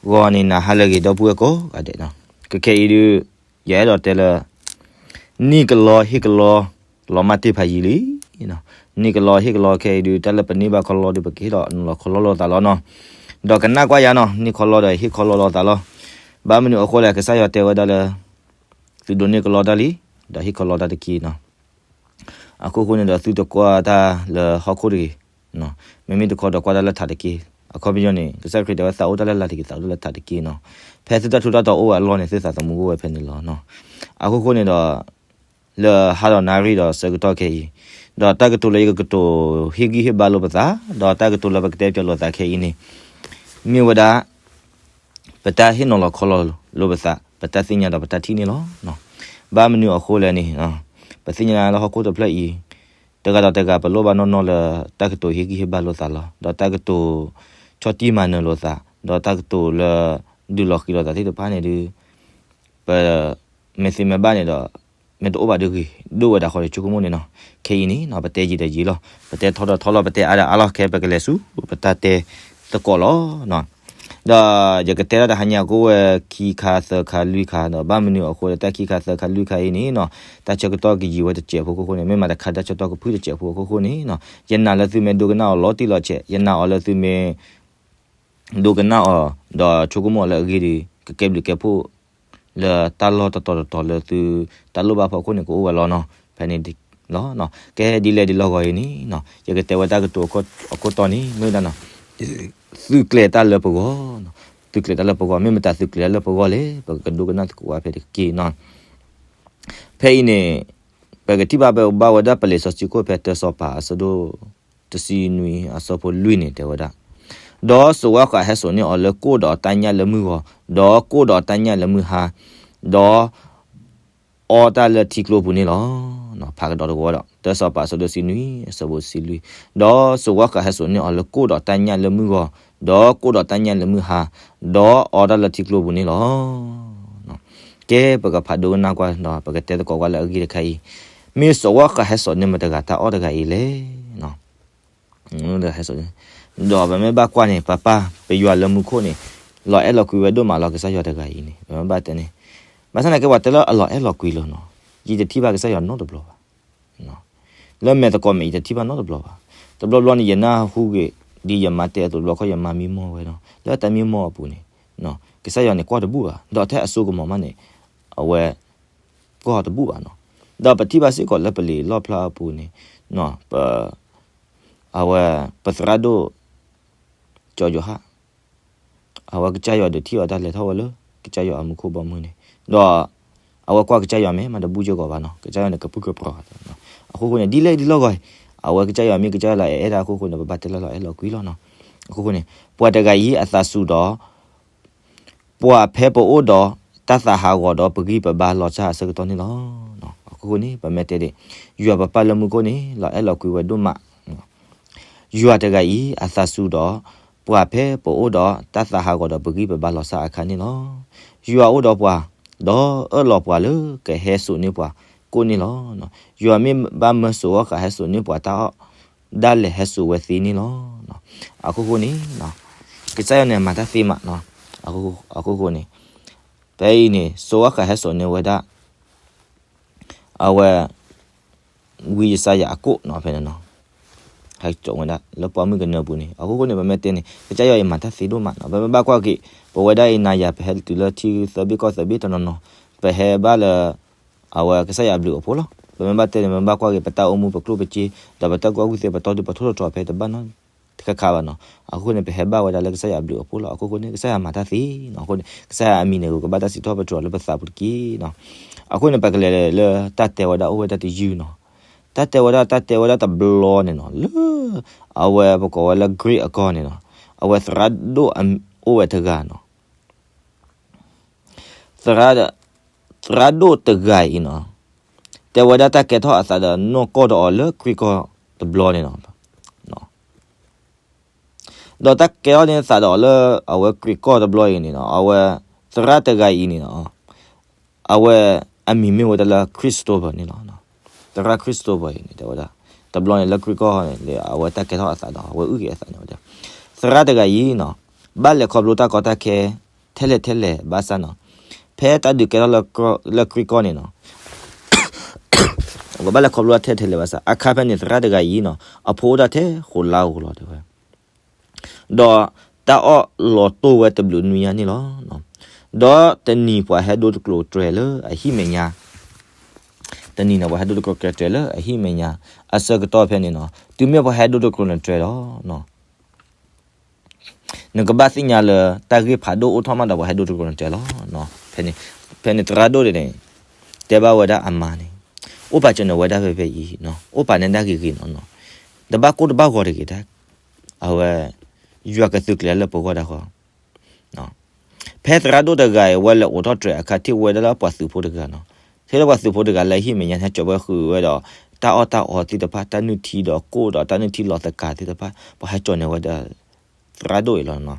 ဂီၤန့ၣ်နၤဟါလၢအဂ့ၤ ဒီပုၢ်ဝဲၢ်ကိးဂၤဒဲးနီၤ,ကခဲအံၤဒုး ယအဲၣ်ဒိးတဲလၢ နံၣ်ကလီဟ့ၣ်ကလီ လီၤမၢ်တ့ၢ်ဖးယံာ်လံနီၤ. နံၣ်ကလီဟ့ၣ်ကလီခဲအံၤဒုး တၢ်လၢပန့ၢ်ဘၣ်ခီလီဒီး ပကဟ့ၣ်လီၤနီၤလီၤခီလီလိာ်သးလီၤနီၤ. ဒီးကနၣ်ကွၢ်ယၤနီၤ, နံၣ်ခီလီဒီးဟ့ၣ်ခီလီလိာ်သးလီၤ. ဘၣ်မနုၤအဃိလဲၣ်, ကစၢ်ယွၤတဲဝဲဒၣ်လၢ သုဒိးန့ၢ်ကလီတၢ်လံ, ဒီးဟ့ၣ်ခီလီတၢ်တက့ၢ်နီၤ. အခိၣ်ဃိန့ၣ်ဒီး သုတကွၢ်တၢ်လၢဟီၣ်ခိၣ်တဂ့ၤ, မ့မ့ၢ်တခီဒီးကွၢ်တၢ်လၢထးတက့ၢ်. အခီပညီန့ၣ် ကစၢ်ခရံာ်တဲဝဲ သးအိၣ်တၢ်လၢလာ်တဂ့ၤ, သးအိၣ်တၢ်လၢထးတက့ၢ်နီၤ. ဖဲသုတၢ်ထူးတၢ်တီၤအိၣ်ဝဲအလီၢ်န့ၣ် သုသးသမူအိၣ်ဝဲဖဲန့ၣ်လီၤနီၤ. အခိၣ်ဃိန့ၣ်ဒီး လၢဟါဒီးနၣ်ရံၣ်ဒီးဆၢကတီၢ်ခဲအံၤ, ဒီးတၢ်ကတိၤလၢယကကတိၤဟ့ၣ်ဂံၢ်ဟ့ၣ်ဘါလိာ်ပသး, ဒီးတၢ်ကတိၤလၢပကတဲပၠးလိာ်သးခဲအံၤန့ၣ် မ့ၢ်ဝဲဒၣ် ပတၢ်ဟ့ၣ်နီၤလီၤခီလီၤလိာ်ပသး, ပတၢ်သ့ၣ်ညါဒီးပတၢ်ထံၣ်န့ၣ်လီၤ. ဘၣ်မနုၤအဃိလဲၣ်န့ၣ်, ပသ့ၣ်ညါလၢဟီၣ်ခိၣ်တဖျၢၣ်အံၤ တဂၤဒီးတဂၤ ပလိၣ်ဘၣ်နီၢ်နီၢ်လၢ တၢ်ကတိၤဟ့ၣ်ဂံၢ်ဟ့ၣ်ဘါလိာ်သးလီၤ. ဒီးတၢ်ကတိၤဆီၣ်တံၢ်မၤနၢၤလိာ်သး, ဒီးတၢ်ကတိၤလၢ ဒုးလီၤဃံၤလိာ်သးသ့ၣ်တဖၣ်န့ၣ်ဒုး ပ မ့ၢ်သ့မ့ၢ်ဘၣ်န့ၣ်ဒီး မ့ၢ်တအိၣ်ဘၣ်ဒုးဂ့ၤ, ဒိၣ်ဝဲဒၣ်ဃီဒီးဆိကမိၣ်န့ၣ်နီၤ. ခဲအံၤန့ၣ်နီၤ ပတဲယံာ်ဒီးယံာ်လီၤ, ပတဲထီဒီးထီလီၤ, ပတဲအါဒီးအါလီၤ, ခဲပကလဲၤဆူ ပတၢ်တဲသကိးလီၤ. ဒီးယကတဲဒၣ်တဟါညါ ကအိၣ်ဝဲခံခါသၢခါလွံၢ်ခါဒီး ဘၣ်မနုၤအဃိလၢတၢ်ခံခါသၢခါလွံၢ်ခါအံၤန့ၣ်နီၤ တၢ်ဆၢကတီၢ်ကယံာ်ဝဲတစဲးဖိအခိၣ်ဃိန့ၣ် မ့ၢ်မးတခါတၢ်ဆၢကတီၢ်ကဖုၣ်တစဲးဖိအခိၣ်ဃိန့ၣ်နီၤ ယနာ်လၢသုမ့ၢ်ဒိကနၣ်အီၤလီၤတံၢ်လီၤဆဲး, ယနာ်အီၤလၢသုမ့ၢ် ဒိကနၣ်အီၤ ဒီးဆိကမိၣ်အီၤလၢအဂ့ၢ်ဒီး ကကဲဘျုးကဲဖှိၣ် လၢတၢ်လီၢ်တတီၤတတီၤလၢသုတၢ်လိၣ်ဘၣ်ဖီခိၣ်န့ၣ် ကအိၣ်ဝဲလီၤနီၤ. ဖဲန့ၣ်လီၤ. ကဲဒ်လဲၣ်ဒ်လဲၣ်ဂီၤအံၤန့ၣ်နီၤ ယကတဲဝဲတၢ်ကတိၤအခိၣ်တီန့ၣ် မ့ၢ်ဝဲဒၣ်နီၤ သုးကျဲၤတၢ်လၢပဂီၢ်, သုးကျဲၤတၢ်လၢပဂီၢ်, မ့ၢ်မတၤသုးကျဲၤတၢ်လၢပဂီၢ်လဲၣ်, ပကဒိကနၣ်သကိးဝဲဖဲတက့ၢ်နီၤ. ဖဲအံၤန့ၣ် ပကထံၣ်ဘၣ်ဘၣ်ဝဲဒၣ် ပလံာ်စီဆှံခိၣ်ဖဲ တၢစီၤပၤအဆၢဒိၣ်တဆံနွံ အဆၢဖိလွံၢ်န့ၣ် တဲဝဲဒၣ်, ဒီးစိာ်ဝၣ်ဃးဟဲစိာ်န့ၢ်အီၤလၢကိၣ်ဒီးတၢ်ညၣ်လၢမုၢ်ဂီၤ, ဒီးကိၣ်ဒီးတၢ်ညၣ်လၢမုၢ်ဟါ, ဒီး အီတၢ်လၢထံကျိပူၤန့ၣ်လီၤ. ဖးကဒီးတဝီဒီး တၢစီၤပၤအဆၢဒိၣ်တဆံနွံ အဆၢဖိတဆံလွံၢ်, ဒီးစိာ်ဝၣ်ဃးဟဲစိာ်န့ၢ်အီၤလၢကိၣ်ဒီးတၢ်ညၣ်လၢမုၢ်ဂီၤ, ဒီးကိၣ်ဒီးတၢ်ညၣ်လၢမုၢ်ဟါ, ဒီးအီတၢ်လၢထံကျိပူၤန့ၣ်လီၤ. ကဲပကဖးဒိကနၣ်ကွၢ်ဒီး ပကတဲသကိးကွၢ်လၢအဂ့ၢ်တခါအံၤ, မ့ၢ်စိာ်ဝၣ်ဃးဟဲစိာ်န့ၢ်မတၤတဂၤတၢ်အီၣ်တဂၤအံၤလဲၣ်. ဒီးပမ့ၢ်ဘၣ်ကွၢ်န့ၣ် ပပၢ်ပယွၤလၢမူခိၣ်န့ၣ် လီၤအဲၣ်လီၤကွံဝဲဒိၣ်မးလီၤ ကစၢ်ယွၤတဂၤအံၤန့ၣ် ပမ့ၢ်ဘၣ်တဲန့ၣ်, ဘၣ်ဆၣ်သနာ်က့ ပှၤတဲလၢအလီၤအဲၣ်လီၤကွံလီၤနီၤ, ယတထံၣ်ဘၣ်ကစၢ်ယွၤနီတဘျီဘၣ်. လၢမဲာ်သကိးမဲာ် ယတထံၣ်ဘၣ်နီတဘျီဘၣ်. တဘျီဘျီန့ၣ် ယနၢ်ဟူဂ့ၤ ဒ်ယမါတဲအသိး တဘျီခီယမါမံမီၢ်ဝဲနီၤ, လၢတၢ်မံမီၢ်အပူၤန့ၣ် ကစၢ်ယွၤန့ၣ်ကွၢ်တဘူၣ်ဘၣ်, ဒီးထဲအစိကမီၤမးန့ၣ် အဝဲ ကွၢ်တဘူၣ်ဘၣ်နီၤ. ဒီးပထံၣ်ဘၣ်စ့ၢ်ကီးလၢပလံာ်လီၣ်ဖျါအပူၤန့ၣ် ပ အဝဲ ပသရၣ်ဒိၣ် ကၠီယိၤဟၣ် အဝဲကစၢ်ယွၤဒုးထံၣ်အီၤတၢ်လဲၤထီၣ်ဝဲလၢ ကစၢ်ယွၤအမူခိၣ်ဘီမုၢ်န့ၣ်, ဒီး အဝဲကွၢ်ကစၢ်ယွၤမ့ၢ်မးတဘူၣ်စ့ၢ်ကီးဘၣ်နီၤ, ကစၢ်ယွၤန့ၣ်ကပုၢ်ကပြီၤ, အဃိဃိန့ၣ် ဒ်လဲၣ်ဒ်လဲၣ်ဂီၢ်, အဝဲကစၢ်ယွၤမ့ၢ်ကစၢ်ယွၤလၢအအဲၣ်ဒၣ်အဃိဃိန့ၣ် ပဘၣ်တဲလၢလီၤအဲၣ်လီၤကွံလီၤနီၤ. အဃိဃိန့ၣ် ပှၤတဂၤအံၤအသးစူၤဒီး ပှၤဖဲပအိၣ်ဒီးတၢ်သးဟးဂီၤဒီး ပဂံၢ်ပဘါလီၤစၢ်အဆၢကတီၢ်န့ၣ်လီၤ. အဃိဃိန့ၣ် ပမ့ၢ်တဲဒၣ် ယွၤပပၢ်လၢမူခိၣ်န့ၣ် လီၤအဲၣ်လီၤကွံဝဲဒိၣ်မး, ယွၤတဂၤအံၤအသးစူၤဒီး ပှၤဖဲပအိၣ်ဒီးတၢ်သးဟးဂီၤဒီး ပဂံၢ်ပဘါလီၤစၢ်အခါန့ၣ်လီၤ. ယွၤအိၣ်ဒီးပှၤ, ဒီးအၢၣ်လီၤပှၤလၢကဟဲစိာ်န့ၢ်ပှၤကိၣ်န့ၣ်လီၤ. ယွၤမ့ၢ်ဘၣ်မၢစိာ်ဝဲဃာ်ဟဲစိာ်န့ၢ်ပှၤတၢ်အီၣ် ဒၣ်လဲာ်ဟဲစိာ်ဝဲသ့န့ၣ်လီၤ. အဃိဃိန့ၣ် ကစၢ်ယွၤန့ၣ်မၤတၢ်သ့မး, အဃိဃိန့ၣ် ဖဲအံၤန့ၣ် စိာ်ဝဲဃာ်ဟဲစိာ်န့ၢ်ဝဲဒၣ် အဝဲ ဝံယၡါယၤအကိၣ်နီၤ ဖဲန့ၣ်နီၤ, ဟဲစိာ်ဝဲဒၣ်လၢပှၢ်မုၢ်ကနၢပူၤန့ၣ်, အဃိဃိန့ၣ် ပမ့ၢ်တဲန့ၣ် ကစၢ်ယွၤအံၤမၤတၢ်သ့ဒိၣ်မးနီၤ. ပမ့ၢ်ဘၣ်ကွၢ်က့ၤ ပဝဲဒၣ်အံၤနၤယၤ ပဟဲတုၤလၢထံသၢဘ့ၣ်ကီၢ်သၢဘ့ၣ်တနီၤနီၤ, ပဟဲဘၣ်လၢ အဝဲကစၢ်ယွၤအဘျုးအဖှိၣ်လီၤ. ပမ့ၢ်ဘၣ်တဲန့ၣ် ပမ့ၢ်ဘၣ်ကွၢ်က့ၤ ပတၢ်အိၣ်မူပကျိၣ်ပစ့ ဒီးပတၢ်ကူၣ်ဘၣ်ကူၣ်သ့ ပတီၢ်ဒုးပတီၢ်တတြီၤဖဲတဘၣ်နီတခါခါဘၣ်နီၤ. အဃိန့ၣ် ပဟဲဘၣ်ဝဲဒၣ်လၢကစၢ်ယွၤအဘျုးအဖှိၣ်လီၤ. အဃိဃိန့ၣ် ကစၢ်ယွၤမၤတၢ်သ့နီၤ. အဃိန့ၣ် ကစၢ်ယွၤအမံၤန့ၣ် ကဘၣ်တၢ်စံးထီၣ်ပတြၢၤလၢပသးပူၤတက့ၢ်နီၤ. အဃိန့ၣ် ပကလဲၤလၢတၢ်တဲဝဲဒၣ်အိၣ်ဝဲဒၣ်တယုၢ်နီၤ. တၢ်တဲဝဲဒၣ် တၢ်တဲဝဲဒၣ်တဘျီန့ၣ်နီၤ လၢ အဝဲပကိးဝဲလၢ Greek အကီၢ်န့ၣ်နီၤ, အဝဲသရၣ်ဒိၣ်အိၣ်ဝဲတဂၤနီၤ. သရၣ် သရၣ်ဒိၣ်တဂၤအံၤနီၤ, တဲဝဲဒၣ်တၢ်ကဲထီၣ်အသးဒီးနီၢ်ကီၢ်ဒီးအီၤလၢ Greek ကီၢ်တဘျီန့ၣ်နီၤ. ဒီးတၢ်ကဲထီၣ်န့ၢ်သးဒီးအီၤလၢ အဝဲ Greek ကီၢ်တဘျီအံၤန့ၣ်နီၤ, အဝဲ သရၣ်တဂၤအံၤန့ၣ်နီၤ, အဝဲအမံၤမ့ၢ်ဝဲဒၣ်လၢ Christopher န့ၣ်လီၤ. သရၣ် Christopher အံၤန့ၣ် တဲဝဲဒၣ် တဘျီန့ၣ်လၢ Greek ကီၢ်န့ၣ် အဝဲတၢ်ကဲထီၣ်အသးဒီး အဝဲအုၣ်က့ၤအသးန့ၣ်ဝဲဒၣ် သရၣ်တဂၤအံၤနီၤ, ဘၣ်လဲၤခီဖျိတၢ်ကီတၢ်ခဲ ထဲလဲၣ်ထဲလဲၣ်ဘၣ်ဆၣ်နီၤ, ဖဲတၢ်ဒုးကဲထီၣ်လၢကြံၢ်ကီၢ်န့ၣ်နီၤ, ပဘၣ်လဲၤခီဖျိထဲလဲၣ်ထဲလဲၣ်ဘၣ်ဆၣ် အခါဖဲန့ၣ်သရၣ်တဂၤအံၤနီၤ အဖိအိၣ်ဒၣ်ထဲဃိးလါဧိၤလီၤတဲဝဲ, ဒီးတၢ်အီၣ်လီၤတိၢ်ဝဲတဘျုးနွံညါန့ၣ်လီၤ. ဒီးတနံၤပှၤဟဲဒိတကျိၤတြဲၤလၢအဟံၣ်မဲာ်ညါ, တနံၤန့ၣ် ပှၤဟဲဒိတကျိၤတြဲၤလၢအဟံၣ်မဲာ်ညါ, အဆၢကတီၢ်ဖဲန့ၣ်နီၤ တုၤမ့ၢ်ပှၤဟဲဒိတကျိၤန့ၣ်တြဲၤဒီး နကဘၣ်သ့ၣ်ညါလၢတၢ်ဂ့ၢ်ဖးဒိၣ်အိၣ်ထီၣ်မးဒီးပှၤဟဲဒိတကျိၤန့ၣ်တြဲၤလီၤ. ဖဲန့ၣ်သရၣ်ဒိၣ်န့ၣ် တဲဘၣ်ဝဲဒၣ်အမါန့ၣ်, အိၣ်ပာ်စၢၤန့ၢ်ဝဲဒၣ်ဖဲဖဲအံၤ, အိၣ်ပာ်န့ၢ်ဒၣ်ဂ့ၤဂ့ၤနီၤနီၤ, တဘၣ်ကိၢ်တဘၣ်ဂီၤတဂ့ၤတၢ်, အဝဲ ယွၤကသုးကျဲၤလၢပဂီၢ်ဒၣ်ဃီ ဖဲသရၣ်ဒိၣ်တဂၤအံၤ ဝဲလဲၤအိးထီၣ်တြဲၤအခါ ထံၣ်ဝဲဒၣ်လၢပှၤသုးဖိတဂၤနီၤ, ထံၣ်လၢပှၤသုးဖိတဂၤလၢဟံၣ်မဲာ်ညါ ဟဲကၠီၤဝဲဃုာ်ဝဲဒီး တၢ်အီၣ်တၢ်အီသ့ၣ်တဖၣ် တၢ်နုၢ်ထံဒီးကိၣ်ဒီးတၢ်နုၢ်ထံလီၤသကၤသ့ၣ်တဖၣ် ပှၤဟဲကၠီၤန့ၢ်ဝဲဒၣ် သရၣ်ဒိၣ်အံၤလီၤနီၤ.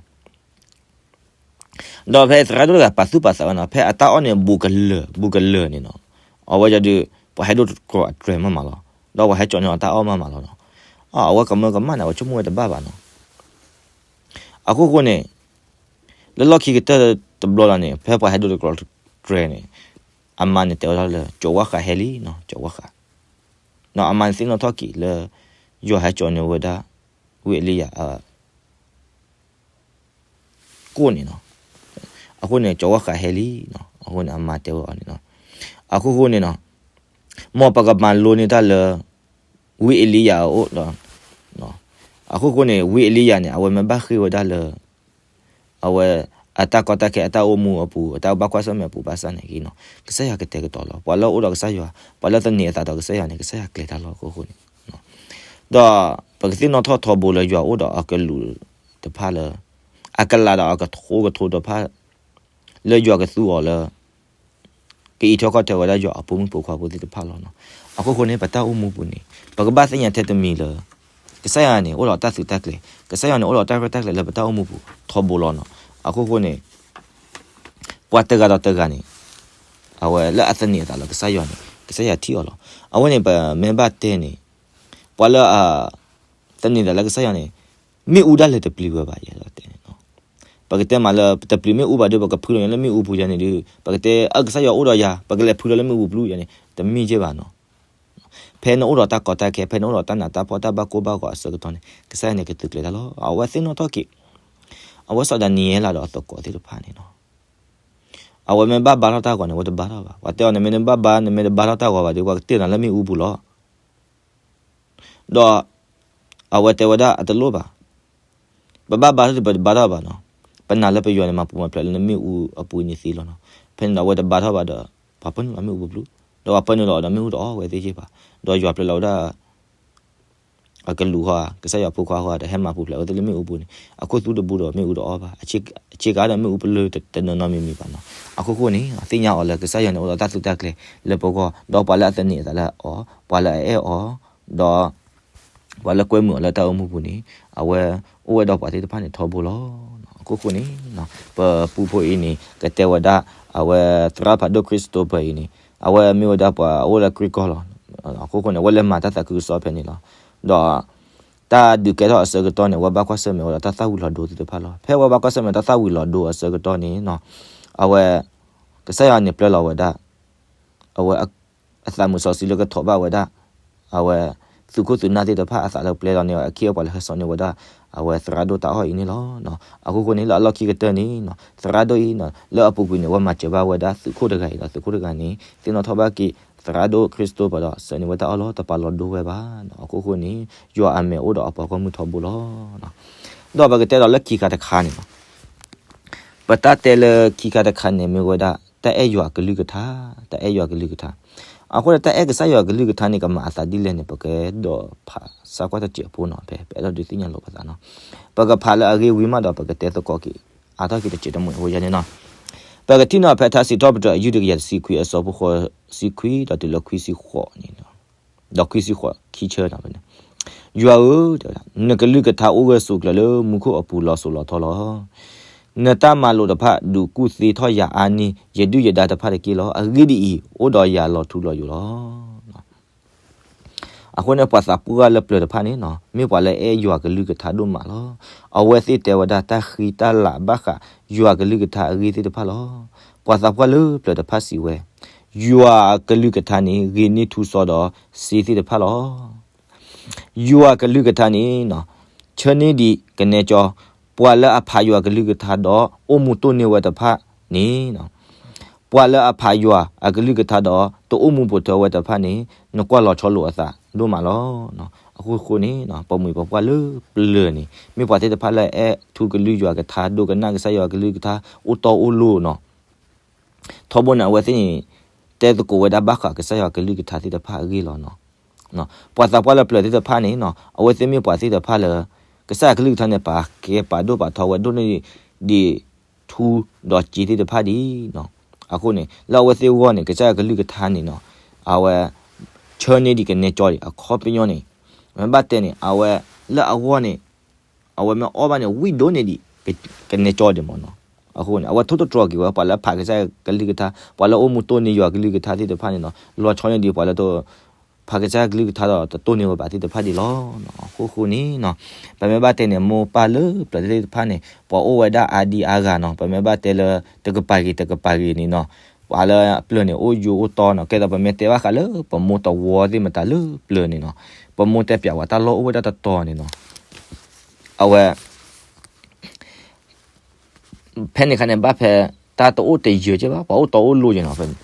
ဒီးဖဲသရၣ်ဒိၣ်တဂၤပာ်သူၣ်ပာ်သးဝဲနီၤ ဖဲအတၢ်အီၣ်န့ၣ် ဘူးကလၢာ် ဘူးကလၢာ်န့ၣ်နီၤ, အဝဲယဒုး ပှၤဟဲဒိတကျိၤအတြဲၤမးမးလီၤ, ဒီးပှၤဟဲကၠီၤန့ၢ်အီၤတၢ်အီၣ်မးမးလီၤနီၤ. အဝဲကမၢကမၣ်န့ၣ် အဝဲဆိကမိၣ်ဝဲတဘၣ်ဘၣ်နီၤ. အခိၣ်ဃိန့ၣ် လၢလီၢ်ခံကတၢၢ်တဘျီလီၤန့ၣ် ဖဲပှၤဟဲဒိတကျိၤတြဲၤန့ၣ် အမါန့ၣ်တဲဝဲဒၣ်လၢ ကၠီၤဝါဃးဟဲလံနီၤ, ကၠီၤဝါဃး, ဒီးအမါန့ၣ်သ့ၣ်နီၣ်ထီၣ်က့ၤလၢ ယွၤဟဲကၠီၤန့ၢ်ဝဲဒၣ် ဝံအ့လံယၤ ကိၣ်န့ၣ်နီၤ. အဃိန့ၣ် ကၠီၤဝါဃးဟဲလံနီၤ, အဃိန့ၣ် အမါတဲဝဲအီၤန့ၣ်နီၤ. အခိၣ်ဃိန့ၣ်နီၤ မ်ပကမၤလိန့ၢ်တၢ်လၢ ဝံအ့လံယၤအအိၣ်ဒီး အခိၣ်ဃိန့ၣ် ဝံအ့လံယၤန့ၣ် အဝဲမ့ၢ်ဘၣ်ဃ့ၢ်ဝဲဒၣ်လၢ အဝဲ အတၢ်ကီတၢ်ခဲ အတၢ်အိၣ်မူအပူၤ အတၢ်ဘၣ်ကွၢ်ဆၢၣ်မဲာ်အပူၤဘၣ်ဆၣ်န့ၣ်ဂ့ၤနီၤ, ကစၢ်ယွၤကတဲာ်ကတီၤလီၤ. ပှၤလၢအအိၣ်ဒီးကစၢ်ယွၤ ပှၤလၢသန့ၤအသးဒီးကစၢ်ယွၤန့ၣ် ကစၢ်ယွၤကျဲၤတၢ်လီၤ. အခိၣ်ဃိန့ၣ် ဒီးပကသ့ၣ်နီၣ်ထီၣ်ထီဘိလၢယွၤအိၣ်ဒီးအကလူးတဖၣ်လၢ အကလးဒီးအကထိကထိတဖၣ် လၢယွၤကသူအီၤလၢ ကအံးထွဲကွၢ်ထွဲဝဲဒၣ်ယွၤအဖိမုၣ်ဖိခွါဖိသ့ၣ်တဖၣ်လီၤနီၤ. အခိၣ်ဃိန့ၣ် ပတၢ်အိၣ်မူပူၤန့ၣ် ပကဘၣ်သ့ၣ်ညါထဲတမံၤလၢ ကစၢ်ယွၤန့ၣ် အိၣ်ဒီးတၢ်သုးတၢ်ကျဲၤ, ကစၢ်ယွၤန့ၣ် အိၣ်ဒီးတၢ်ရဲၣ်တၢ်ကျဲၤလၢပတၢ်အိၣ်မူပူၤထီဘိလီၤနီၤ. အခိၣ်ဃိန့ၣ် ပှၤတဂၤဒီးတဂၤန့ၣ် အဝဲလၢအသန့ၤအသးလၢကစၢ်ယွၤန့ၣ် ကစၢ်ယွၤထံၣ်အီၤလီၤ. အဝဲန့ၣ် ပမ့ၢ်ဘၣ်တဲန့ၣ် ပှၤလၢအသန့ၤသးလၢကစၢ်ယွၤန့ၣ် မ့ၣ်အူဒၣ်လဲာ်တပျံၤဝဲဘၣ် ယဲလီၤတဲန့ၣ်နီၤ. ပကတဲမးလၢ တပျံၤမ့ၣ်အူဘၣ်ဒီး ပကဖုလီၤလၢမ့ၣ်အူပူၤယဲန့ၣ်ဒီး ပကတဲအၢ ကစၢ်ယွၤအိၣ်ဒီးယၤ ပကလဲၤဖုလီၤလၢမ့ၣ်အူပူၤပျုၢ်ယဲန့ၣ် တမ့ၢ်ကဲဘၣ်နီၤ. ဖဲနအိၣ်ဒီးတၢ်ကီတၢ်ခဲ ဖဲနအိၣ်ဒီးတၢ်နးတၢ်ဖှီၣ် တၢ်ဘၣ်ကိၢ်ဘၣ်ဂီၤအဆၢကတီၢ်န့ၣ် ကစၢ်ယွၤန့ၣ် ကသုးကျဲၤတၢ်လီၤ. အဝဲသ့ၣ်နီၣ်ထီၣ်က့ၤ အဝဲစီၤဒၤနံးယ့လးဒီးအသကိးသ့ၣ်တဖၣ်န့ၣ်နီၤ. အဝဲမ့ၢ်ဘၣ်ဘါထီၣ်တၢ်ဂီၤန့ၣ် အဝဲတဘါထီၣ်ဘၣ်. ပှၤတဲအီၤန့ၣ် မ့ၢ်နဘၣ်ဘါ နမ့ၢ်တဘါထီၣ်တၢ်ဂီၤဘၣ်ဒီး ပှၤကတ့ၢ်နၤလၢမ့ၣ်အူပူၤလီၤ. ဒီးအဝဲတဲဝဲဒၣ်အတလိၣ်ဘၣ်. ပဘၣ်ဘါထီၣ်ဒီး ပတဘါထီၣ်ဘၣ်နီၤ. ပနာ်လၢပယွၤန့ၣ် မၤပူၤမၤဖျဲးလၢနမ့ၣ်အူအပူၤန့ၣ်သ့လီၤနီၤ. ဖဲန့ၣ်ဒီးအဝဲတဘါထီၣ်ဘၣ်ဒီး ပှၤပၢနုာ်လီၤမ့ၣ်အူပူၤပျုၢ်, ဒီးပှၤပၢနုာ်လီၤအီၤဒီးမ့ၣ်အူတအီၣ်ဝဲသ့ၣ်ယ့ၢ်ဘၣ်. ဒီးယွၤပျဲလီၤဝဲဒၣ် အကလူးဟီဧါ, ကစၢ်ယွၤဖိခွါဟီဧါ ဒီးဟဲမၤပူၤဖျဲးဝဲသ့ၣ်လၢမ့ၣ်အူပူၤန့ၣ် အခိၣ်သူတဘူးဒီးမ့ၣ်အူတအီၣ်ဘၣ်. အဆ့ကၤဒီးမ့ၣ်အူပလၢတနီၤနီၤမံၤမံၤဘၣ်နီၤ. အခိၣ်ဃိန့ၣ် သ့ၣ်ညါအီၤလၢကစၢ်ယွၤန့ၣ် အိၣ်ဒီးတၢ်သုးတၢ်ကျဲၤလၢပဂီၢ်, ဒီးပှၤလၢအသန့ၤအသးလၢအီၤ, ပှၤလၢအအဲၣ်အီၤ, ဒီး ပှၤလၢကွဲမုာ်အီၤလၢတၢ်အိၣ်မူပူၤန့ၣ် အဝဲအိၣ်ဝဲဒီးပှၤသ့ၣ်တဖၣ်န့ၣ်ထီဘိလီၤ. အခိၣ်ဃိန့ၣ် ပပူဖိအံၤန့ၣ် ကတဲဝဲဒၣ် အဝဲသရၣ်ဖးဒိၣ် Christopher အံၤန့ၣ် အဝဲမ့ၢ်ဝဲဒၣ်ပှၤအိၣ်လၢကြံၢ်ကီၢ်လီၤ. အခိၣ်ဃိန့ၣ် အဝဲလဲၤမၤတၢ်သးခုကစီၣ်ဖဲန့ၣ်လီၤ. ဒီး တၢ်ဒုးကဲထီၣ်အဆၢကတီၢ်န့ၣ် အဝဲဘၣ်ကွၢ်ဆၢၣ်မဲာ်ဝဲဒီးတၢ်သၣ်ဝံၤလီၤဒိသ့ၣ်တဖၣ်လီၤ. ဖဲအဝဲဘၣ်ကွၢ်ဆၢၣ်မဲာ်တၢ်သၣ်ဝံၤလီၤဒိအဆၢကတီၢ်န့ၣ် အဝဲ ကစၢ်ယွၤန့ၣ်ပျဲလီၤဝဲဒၣ် အဝဲ အသးမုာ်စီဆှံလၢကထိးဘၣ်ဝဲဒၣ် အဝဲ သုးခိၣ်သုးနၢ်သ့ၣ်တဖၣ်အသးလၢပျဲလီၤန့ၢ်အခံ ပှၤလၢဟဲစိာ်န့ၢ်ဝဲဒၣ် အဝဲသရၣ်ဒိၣ်တၢ်အီၣ်အံၤန့ၣ်လီၤ. အခိၣ်ဃိန့ၣ် လၢအလီၢ်ခံကတၢၢ်န့ၣ် သရၣ်ဒိၣ်အံၤ လၢအပူၤကွံာ်န့ၣ် အဝဲမၤစၢၤဘၣ်ဝဲဒၣ်သုးခိၣ်တဂၤအံၤဒီး သုးခိၣ်တဂၤန့ၣ် သ့ၣ်နီၣ်ထီၣ်ဘၣ်က့ၤ သရၣ်ဒိၣ် Christopher ဒီး စၢၤန့ၢ်ဝဲတၢ်အီၣ်လီၤ တပာ်လီၤဒိဝဲဘၣ်. အခိၣ်ဃိန့ၣ် ယွၤအမဲာ်အိၣ်ဒီးအပှၤဂီၢ်မုၢ်ထီဘိလီၤ. ဒီးပကတဲဒီးလၢခံခါတခါန့ၣ် ပတၢ်တဲလၢခံခါတခါန့ၣ်မ့ၢ်ဝဲဒၣ် တၢ်အဲၣ်ယွၤအကလုၢ်ကထါ, တၢ်အဲၣ်ယွၤအကလုၢ်ကထါ. အဃိဒီးတၢ်အဲၣ်ကစၢ်ယွၤအကလုၢ်ကထါန့ၣ် ကမၤအသးဒ်လဲၣ်န့ၣ် ပကဒိးဖးစၢ်ကွၢ်တစဲးဖိနီၤ ဖဲပအဲၣ်ဒိးဒုးသ့ၣ်ညါလိာ်ပသးနီၤ. ပကဖးလၢအဂ့ၢ်ဝံၤမးဒီး ပကတဲသကိးက့ၤ အါထီၣ်က့ၤတစဲးတမှဲးအဃိယဲန့ၣ်နီၤ. ပကထံၣ်နီၤဖဲထါစံးထီၣ်ပတြၢၤ အယုၢ်တကယၤတဆံခွံ အဆၢဖိဃိးဆံခွံ ဒီးတုၤလၢခွံဆံဃိးန့ၣ် ဒီးခွံဆံဃိးခံဆၢန့ၣ် ယွၤဧၢ, နကလုၢ်ကထါအိၣ်ဂၢၢ်ဆိးကျၢၤလၢမူခိၣ်အပူၤလီၤစိၤလီၤထီလီၤ. နတၢ်မၤလိာ်တဖၣ်ဒုးကူၣ်သ့ထီၣ်ယၤအါန့ၢ် ယဒုၣ်ယဒါတဖၣ်တက့ၢ်လီၤ. အဂ့ၢ်ဒ်အံၤ, အိၣ်ဒီးယၤလီၤထူလီၤယိာ်လီၤ. အဃိန့ၣ် ပှၤသးပှၢ်လၢပျၢၤတဖၣ်န့ၣ်နီၤ မ့ၢ်ပှၤလၢအအဲၣ်ယွၤကလုၢ်ကထါဒိၣ်မးလီၤ. အဝဲသ့ၣ်တဲဝဲဒၣ်တၢ်ဃံတၢ်လၤဘၣ်ဃးယွၤကလုၢ်ကထါအဂ့ၢ်သ့ၣ်တဖၣ်လီၤ. ပှၤသးပှၢ်လၢပျၢၤတဖၣ်စံးဝဲ, ယွၤကလုၢ်ကထါန့ၣ် ဂ့ၤန့ၢ်ထူစီဒီးစ့သ့ၣ်တဖၣ်လီၤ. ယွၤကလုၢ်ကထါန့ၣ်နီၤ ဆၢန့ၢ်ဒံးကနဲကၠီ, ပှၤလၢအဖးယွၤကလုၢ်ကထါဒီးအိၣ်မူတိၢ်န့ၢ်ဝဲတဖၣ်န့ၣ်နီၤ ပှၤလၢအဖးယွၤအကလုၢ်ကထါဒီးတအိၣ်မူပိာ်ထွဲဝဲတဖၣ်န့ၣ် နကွၢ်လီၤဆီလိာ်အသးဒိၣ်မးလီၤ. အဃိဃိန့ၣ်နီၤ ပမိၢ်ပပှၢ်လၢပျၢၤန့ၣ် မ့ၢ်ပှၤသ့ၣ်တဖၣ်လၢအအဲၣ်ထူကလုၢ်ယွၤကထါ ဒိကနၣ်ကစၢ်ယွၤကလုၢ်ကထါ အိၣ်တီအိၣ်လိၤနီၤ ထီဘိန့ၣ် အဝဲသ့ၣ်န့ၣ် တဲသကိးဝဲဒၣ်ဘၣ်ဃးကစၢ်ယွၤကလုၢ်ကထါသ့ၣ်တဖၣ်အဂ့ၢ်လီၤနီၤ. ပှၤသးပှၢ်လၢပျၢၤသ့ၣ်တဖၣ်န့ၣ်နီၤ အဝဲသ့ၣ်မ့ၢ်ပှၤသ့ၣ်တဖၣ်လၢ ကစၢ်ယွၤကလုၢ်ကထါန့ၣ် ပာ်ကဲပာ်ဒိၣ်ပာ်ထီဝဲဒိၣ်န့ၢ်ဒံး ထူဒီးစ့သ့ၣ်တဖၣ်ဒံးနီၤ. အဃိန့ၣ် လၢအဝဲသ့ၣ်အဂီၢ်န့ၣ် ကစၢ်ယွၤကလုၢ်ကထါန့ၣ်နီၤ အဝဲ ဆၢန့ၢ်ဒံးကနဲကၠီဒံး အခီပညီန့ၣ် မ့ၢ်ဘၣ်တဲန့ၣ် အဝဲလၢအဂီၢ်န့ၣ် အဝဲမ့ၢ်အီၣ်ဘၣ်န့ၣ် ဝံၣ်ဒိၣ်န့ၢ်ဒံး ကနဲကၠီဒံးမ့ၢ်နီၤ. အဃိန့ၣ် အဝဲထိၣ်သတြီၤက့ၤဝဲ ပှၤလၢအဖးကစၢ်ယွၤကလုၢ်ကထါ ပှၤလၢအအိၣ်မူတိၢ်န့ၢ်ယွၤကလုၢ်ကထါသ့ၣ်တဖၣ်န့ၣ်နီၤ လီၤဆီန့ၢ်ဒံးပှၤလၢတ ဖးကစၢ်ယွၤကလုၢ်ကထါဒီးတတိၢ်န့ၢ်ဝဲဘၣ်သ့ၣ်တဖၣ်ဒံးလီၤ. အဃိဃိန့ၣ်နီၤ ပမ့ၢ်ဘၣ်တဲန့ၣ် မိၢ်ပၢ်လၢပျၢၤသ့ၣ်တဖၣ်န့ၣ် ပှၤအိၣ်ဝဲဒၣ်အါဒံအါဂၤနီၤ ပမ့ၢ်ဘၣ်တဲလၢ တကပၤဂ့ၤတကပၤဂ့ၤန့ၣ်နီၤ ပှၤလၢအပျၢၤန့ၣ် အိၣ်ယိအိၣ်တီနီၤ ကဲသိးပမ့ၢ်တဲဘၣ်ဃးလၢပမိၢ်တဝီသ့ၣ်မတၤလၢပျၢၤန့ၣ်နီၤ ပမိၢ်တဲပျးဝဲတၢ်လီၢ်အိၣ်ဝဲဒၣ်တတီၤန့ၣ်နီၤ အဝဲ ဖဲန့ၣ်အခါန့ၣ် ဘၣ်ဖဲ တၢ်တအိၣ်တယၢၤကဲဘၣ် ပှၤအိၣ်တီအိၣ်လိၤကဲနီၤ ဖဲန့ၣ်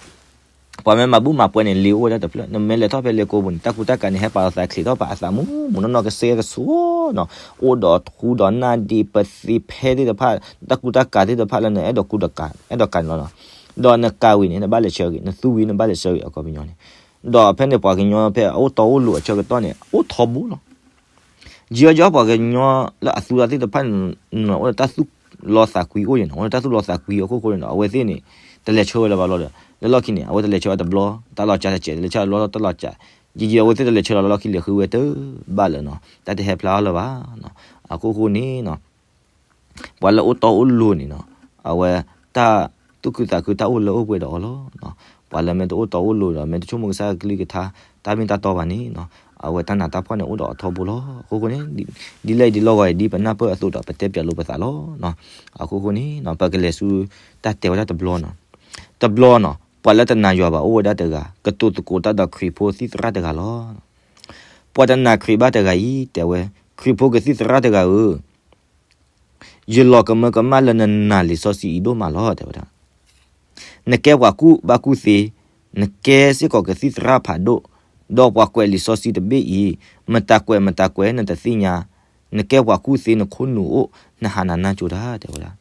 ပှၤမ့ၢ်မၤဘူၣ်မၤပှဲၤန့ၣ် လ့ၤအိၣ်ဝဲဒၣ်တဖျၢၣ် နမ့ၢ်လဲၤထီၣ်ဖဲလ့ၤကိပူၤန့ၣ် တၢ်ကူတၢ်ကၤန့ၣ် ဟဲပာ်လီၤသးချံးထီၣ်ပာ်အသးမူမူနီၢ်နီၢ်ကစဲကဆိနီၤ အိၣ်ဒီးထူဒီးနၢ်ဒံးပသ့ဖဲသ့ၣ်တဖၣ် တၢ်ကူတၢ်ကၤသ့ၣ်တဖၣ်လၢနအဲၣ်ဒိးကူတကၤ အဲၣ်ဒိးကၤန့ၣ်လီၤနီၤ ဒီးနကၤဝံၤန့ၣ် နဘၣ်လဲၤဆှၢဂ့ၤ နသူဝံၤနဘၣ်လဲၤဆှၢဂ့ၤ အခီပညီန့ၣ် ဒီးဖဲန့ၣ် ပှၤကညီဖဲအအိၣ်တီအိၣ်လိၤအဆၢကတီၢ်န့ၣ် အိၣ်ထီဘိလီၤ ယီယီပှၤကညီလၢအသူတၢ်သ့ၣ်တဖၣ်န့ၣ် အိၣ်ဒီးတၢ်သူၣ်လီသးကွံအိၣ်ယဲၢ်နီၤ အိၣ်ဒီးတၢ်သူၣ်လီသးကွံအခိၣ်ဃိန့ၣ်ဒီး အဝဲသ့ၣ်န့ၣ် တလဲၤဆှၢဝဲလၢၤဘၣ်လီၤဒီး လၢလီၢ်ခံန့ၣ် အဝဲတလဲၤဆှၢဝဲတဘျီ တၢ်လီၤစှၤတစဲး တလဲၤဆှၢတဘျီတၢ်လီၤစှၤ ယံာ်ယံာ်အဝဲသ့ၣ်တလဲၤဆှၢလီၤလၢလီၢ်ခံလဲၤဃုဝဲတဘၣ်လၢၤနီၤ တၢ်တဟဲဖျါအီၤလၢၤဘၣ်နီၤ အခိၣ်ဃိန့ၣ်နီၤ ပှၤလၢအိၣ်တီအိၣ်လိၤန့ၣ်နီၤ အဝဲတၢ်သူၣ်ခုသးခုတၢ်အိၣ်လၢအိၣ်ပှဲၤဒီးအီၤလီၤ. ပှၤလၢမ့ၢ်တအိၣ်တီအိၣ်လိၤဒီး မ့ၢ်တဆိကမိၣ်ကစၢ်ကလုၢ်ကထါ တၢ်မ့ၢ်တၢ်တီဘၣ်န့ၣ်နီၤ အဝဲတၢ်နးတၢ်ဖှီၣ်န့ၣ်အိၣ်ဒီးအီၤထီဘိလီၤ. အခိၣ်ဃိန့ၣ် ဒ်လဲၣ်ဒ်လဲၣ်ဂီၤအံၤ ဒ်ပနၢ်ပၢၢ်အသိးဒီး ပတဲပျးလိာ်ပသးလီၤ. အခိၣ်ဃိန့ၣ်နီၤ ပကလဲၤဆူတၢ်တဲဝဲဒၣ်တဘျီနီၤ တဘျီနီၤ ပှၤလၢတနာ်ယွၤဘၣ်အိၣ်ဝဲဒၣ်တဂၤ ကတိၤသကိးတၢ်ဒီးခရံာ်ဖိကသံၣ်သရၣ်တဂၤလီၤ. ပှၤတနာ်ခရံာ်ဘၣ်တဂၤအံၤ တဲဝဲ, ခရံာ်ဖိကသံၣ်သရၣ်တဂၤဧၢ, ယလီၤကမၢကမၣ်လၢနနာ်လံာ်စီဆှံအံၤဒိၣ်မးလီၤ တဲဝဲဒၣ်. နကဲပှၤကူၣ်ဘၣ်ကူၣ်သ့, နကဲစ့ၢ်ကီးကသံၣ်သရၣ်ဖးဒိၣ်, ဒီးပှၤကွဲးလံာ်စီဆှံတဘ့ၣ်အံၤ, မတၤကွဲးမတၤကွဲးနတသ့ၣ်ညါ, နကဲပှၤကူၣ်သ့နခိၣ်နူာ်အိၣ် နဟးနၤနါကၠိတၢ် တဲဝဲဒၣ်.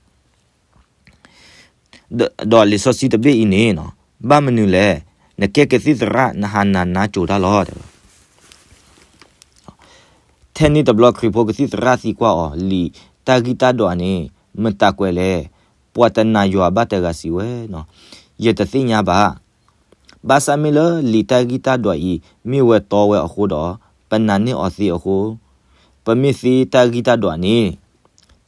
ဒီးလံာ်စီဆှံတဘ့ၣ်အံၤန့ၣ်, ဘၣ်မနုၤလဲၣ်, နကဲကသံၣ်သရၣ် နဟးနၤနါကၠိတၢ်လီၤ တဲဝဲ. ထဲန့ၣ်တဘျီခရံာ်ဖိကသံၣ်သရၣ်သံကွၢ်အီၤ, လံာ်တၢ်ဂံၢ်တၢ်ဒွးန့ၣ် မတၤကွဲးလဲၣ်. ပှၤတနာ်ယွၤဘၣ်တဂၤစံးဝဲ, ယတသ့ၣ်ညါဘၣ်. ဘၣ်ဆၣ်မ့ၢ်လၢလံာ်တၢ်ဂံၢ်တၢ်ဒွးအံၤ မ့ၢ်ဝဲတီဝဲအဃိဒီး, ပနာ်န့ၢ်အီၤသ့အဃိ, ပမ့ၢ်သ့တၢ်ဂံၢ်တၢ်ဒွးန့ၣ်,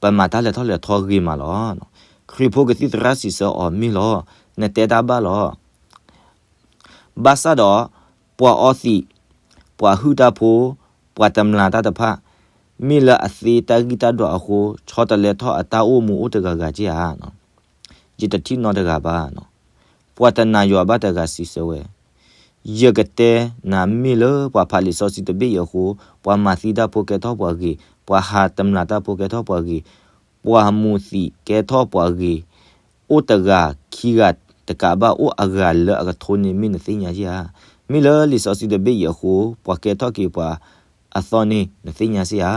ပမၤတၢ်လဲၤထီၣ်လဲၤထီဂ့ၤမးလီၤ. ခရံာ်ဖိကသံၣ်သရၣ်စံးဆၢအီၤ, မ့ၢ်လီၤ, နတဲတၢ်ဘၣ်လီၤ. ဘၣ်ဆၣ်ဒီး, ပှၤအီသံး, ပှၤဟုၣ်တၢ်ဖိ, ပှၤတမျာ်တၢ်တဖၣ်, မ့ၢ်လၢအသ့တၢ်ဂံၢ်တၢ်ဒွးအဃိ, ဆီတလဲထီၣ်အတၢ်အိၣ်မူအိၣ်တဂၤဂၤက့ၢ်ဧါ. ယတထံၣ်နီတဂၤဘၣ်. ပှၤတနာ်ယွၤဘၣ်တဂၤစံးဆၢဝဲ, ယကတဲနၤမ့ၢ်လၢပှၤဖးလံာ်စီဆှံတဘ့ၣ်အံၤအဃိ, ပှၤမၤသံတၢ်ဖိကဲထီၣ်ပှၤဂ့ၤ, ပှၤဟးတမျာ်တၢ်ဖိကဲထီၣ်ပှၤဂ့ၤ, ပှၤမူးသံးကဲထီၣ်ပှၤဂ့ၤ, အိၣ်တဂၤခံဂၤတကးဘၣ်အိၣ်အဂၤလၢအကထိန့ၣ်မ့ၢ်နသ့ၣ်ညါဧါ. မ့ၢ်လၢလံာ်စီဆှံတဘ့ၣ်အံၤအဃိ, ပှၤကဲထီၣ်က့ၤပှၤအသီၣ်န့ၣ်နသ့ၣ်ညါဧါ.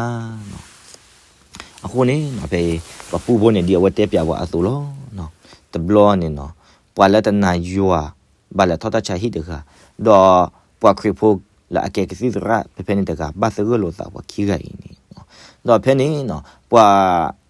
အဃိန့ၣ်, ဖဲအံၤ, ပှၤပူဖိန့ၣ်ဒ်အဝဲတဲပျးပှၤအသိးလီၤ. တဘျီန့ၣ်နီၤ, ပှၤလၢတနာ်ယွၤ, ဘၣ်လဲၤထီၣ်တၢ်ဆါဟံၣ်တဂၤ, ဒီးပှၤခရံာ်ဖိလၢအကဲကသံၣ်သရၣ် ဖဲဖဲန့ၣ်တဂၤ ဘၣ်သဂၢၢ်လိာ်သးပှၤခံဂၤအံၤန့ၣ်, ဒီးဖဲန့ၣ်နီၤ, ပှၤ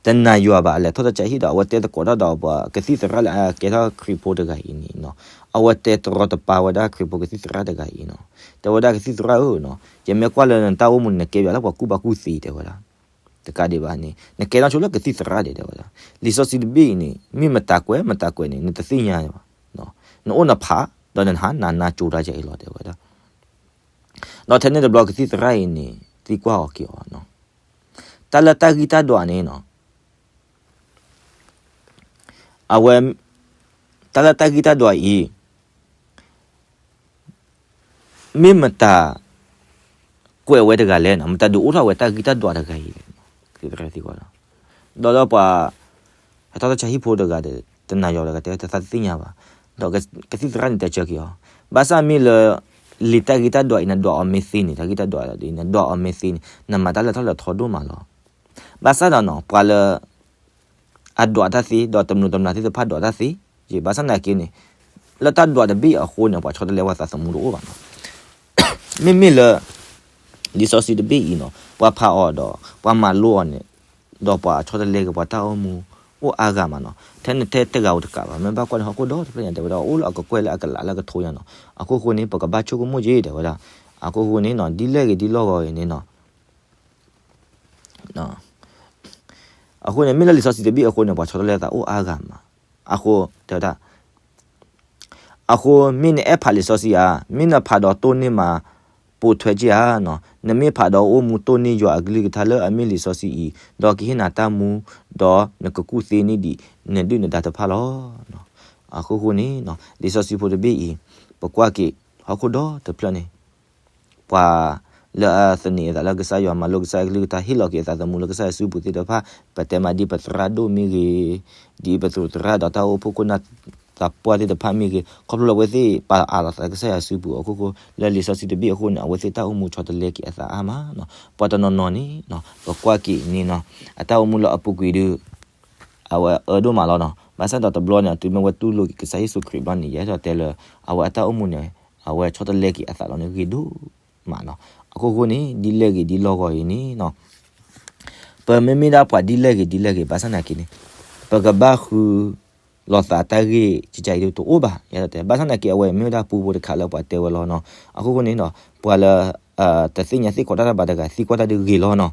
တနာ်ယွၤဘၣ် အလဲၤထီၣ်တၢ်ဆါဟံၣ်ဒီး အဝဲတဲသကိးတၢ်ဒီးပှၤကသံၣ်သရၣ်လၢအကဲထီၣ်ခရံာ်ဖိတဂၤအံၤန့ၣ်နီၤ, အဝဲတဲတရီတပါဝဲဒၣ်ခရံာ်ဖိကသံၣ်သရၣ်တဂၤအံၤနီၤ, တဲဝဲဒၣ်ကသံၣ်သရၣ်ဧၢနီၤ, ယမ့ၢ်ကွၢ်လၢနတၢ်အိၣ်မူန့ၣ် နကဲပှၤလၢပှၤကူၣ်ဘၣ်ကူၣ်သ့တဲဝဲဒၣ်, တကးဒံးဘၣ်န့ၣ် နကဲထီၣ်ဆိလၢကသံၣ်သရၣ်ဒဲးတဲဝဲဒၣ်, လံာ်စီဆှံတဘ့ၣ်အံၤန့ၣ် မ့ၢ်မတၤကွဲးမတၤကွဲးန့ၣ် နတသ့ၣ်ညါဘၣ်, နအိၣ်နဖး ဒီးနဟးနၤနါကၠိတၢ်ယဲအံၤလီၤတဲဝဲဒၣ်. ဒီးထဲန့ၣ်တဘျီကသံၣ်သရၣ်အံၤန့ၣ် သံကွၢ်အီၤက့ၤအီၤနီၤ, တၢ်လၢတၢ်ဂံၢ်တၢ်ဒွးန့ၣ်နီၤ, အဝဲ တၢ်လၢတၢ်ဂံၢ်တၢ်ဒွးအံၤ မ့ၢ်မတၤ ကွဲးဝဲတဂၤလဲၣ်နီၤ, မတၤဒုးအိၣ်ထီၣ်ဝဲတၢ်ဂံၢ်တၢ်ဒွးတဂၤအံၤလဲၣ်. ဒီးလၢပှၤ ဟဲထီၣ်တၢ်ဆါဟံၣ်ဖိတဂၤဒီး တနၤယီၤတဂၤတဲတသးတသ့ၣ်ညါဘၣ်. ဒီးကသံၣ်သရၣ်န့ၣ်တဲဆၢက့ၤအီၤ, ဘၣ်ဆၣ်မ့ၢ်လၢ လံာ်တၢ်ဂံၢ်တၢ်ဒွးအံၤ နဒွးအီၤမ့ၢ်သ့န့ၣ်, တၢ်ဂံၢ်တၢ်ဒွးအံၤ နဒွးအီၤမ့ၢ်သ့န့ၣ် နမၤတၢ်လၢထီၣ်လၢထီဒိၣ်မးလီၤ. ဘၣ်ဆၣ်ဒီးနီၤ ပှၤလၢ အဒွးတၢ်သ့ ဒီးတမျိးတမျာ်သ့ၣ်တဖၣ်ဒွးတၢ်သ့, ဘၣ်ဆၣ်သနာ်က့န့ၣ် လၢတၢ်ဒွးတဘ့ၣ်အဃိန့ၣ် ပှၤဆီတလဲပှၤသးသမူတအိၣ်ဘၣ်နီၤ. မ့မ့ၢ်လၢ လံာ်စီဆှံတဘ့ၣ်အံၤနီၤ ပှၤဖးအီၤဒီး ပှၤမၤလိအီၤန့ၣ် ဒီးပှၤဆီတလဲက့ၤပှၤတၢ်အိၣ်မူ အိၣ်အါဂၤမးနီၤ. ထဲန့ၣ်ထဲတဂၤဧိၤတကးဘၣ်, မ့ၢ်ဘၣ်ကွၢ်န့ၣ် ဟီၣ်ခိၣ်ဒီတဖျၢၣ်ညါ တဲဝဲဒၣ် အိၣ်လၢအကကွဲၢ်လၢအကလးလၢအကထိညါနီၤ. အခိၣ်ဃိန့ၣ် ပကဘၣ်ဆိကမိၣ်က့ၤ တဲဝဲဒၣ်. အခိၣ်ဃိန့ၣ်နီၤ ဒ်လဲၣ်ဂ့ၤဒ်လီၢ်ဂီၤအံၤန့ၣ်နီၤ အဃိန့ၣ် မ့ၢ်လၢလံာ်စီဆှံတဘ့ၣ်အဃိန့ၣ် ပှၤဆီတလဲသးအိၣ်အါဂၤမး. အဃိတဲဝဲဒၣ် အဃိမ့ၢ်နအဲၣ်ဖးလံာ်စီဆှံဧါ, မ့ၢ်နဖးဒီးတိၢ်န့ၢ်မၤပိာ်ထွဲက့ၤဧါနီၤ. နမ့ၢ်ဖးဒီးအိၣ်မူတိၢ်န့ၢ်ယွၤအကလုၢ်ကထါလၢအမ့ၢ်လံာ်စီဆှံအံၤ, ဒီးကဟ့ၣ်နၤတၢ်မူ, ဒီးနကကူၣ်သ့န့ၢ်ဒံး နဒုၣ်နဒါတဖၣ်လီၤ. အခိၣ်ဃိန့ၣ် လံာ်စီဆှံဖိတဘ့ၣ်အံၤ ပကွၢ်က့ၤ ဟီၣ်ခိၣ်ဒီတဖျၢၣ်န့ၣ် ပှၤလၢအသန့ၤအသးလၢကစၢ်ယွၤ မၤလိကစၢ်ယွၤကလုၢ်ကထါ ဟ့ၣ်လီၤက့ၤအသးသမူလၢကစၢ်ယွၤစုပူၤသ့ၣ်တဖၣ်, ပတဲမးဒ်ပသရၣ်ဒိၣ်မ့ၢ်ဂ့ၤ, ဒ်ပသရၣ်ဒီးတၢ်အိၣ်ဖှိၣ်ခိၣ်နၢ်သးပှၢ်သ့ၣ်တဖၣ်မ့ၢ်ဂ့ၤ, ခီဖျိလၢအဝဲသ့ၣ်ပာ်အးလီၤသးလၢကစၢ်ယွၤစုပူၤအခိၣ်ဃိ, လၢလံာ်စီဆှံတဘ့ၣ်အဃိန့ၣ် အဝဲသ့ၣ်တၢ်အိၣ်မူဆီတလဲက့ၤအသးအါမးနီၤ. ပှၤတနီၤနီၤန့ၣ် ပကွၢ်က့ၤန့ၣ်နီၤ အတၢ်အိၣ်မူလၢအပူၤကွံာ်ဒီး အဝဲအၢဒိၣ်မးလီၤနီၤ. ဘၣ်ဆၣ်ဒီးတဘျီန့ၣ် တုၤမ့ၢ်ဝဲတူၢ်လိာ်က့ၤကစၢ်ယ့ၣ်ၡူးခရံာ်ဘျီန့ၣ် ယအဲၣ်ဒိးတဲလၢ အဝဲအတၢ်အိၣ်မူန့ၣ် အဝဲဆီတလဲက့ၤအသးလီၤန့ၣ်ဂ့ၤဒိၣ်မးနီၤ. အခိၣ်ဃိန့ၣ် ဒ်လဲၣ်ဂ့ၤဒ်လီၢ်ဂီၤအံၤန့ၣ်နီၤ ပမ့မ့ၢ်ဒၣ်ပှၤဒ်လဲၣ်ဂ့ၤဒ်လဲၣ်ဂ့ၤ ဘၣ်ဆၣ်သနာ်က့န့ၣ် ပကဘၣ်ဃုလိာ်သးတၢ်ဂ့ၢ်ကကဲအံၤဒ်တအိၣ်ဘၣ် ယအဲၣ်ဒိးတဲ. ဘၣ်ဆၣ်သနာ်က့ အဝဲမ့ၢ်ဝဲဒၣ်ပူဖိတခါလၢပှၤတဲဝဲလီၤနီၤ. အခိၣ်ဃိန့ၣ်ဒီး ပှၤလၢ တသ့ၣ်ညါသ့ၣ်ခီတၢ်တဘၣ်တဂၤ သံကွၢ်တၢ်ဒုးဂ့ၤလီၤနီၤ.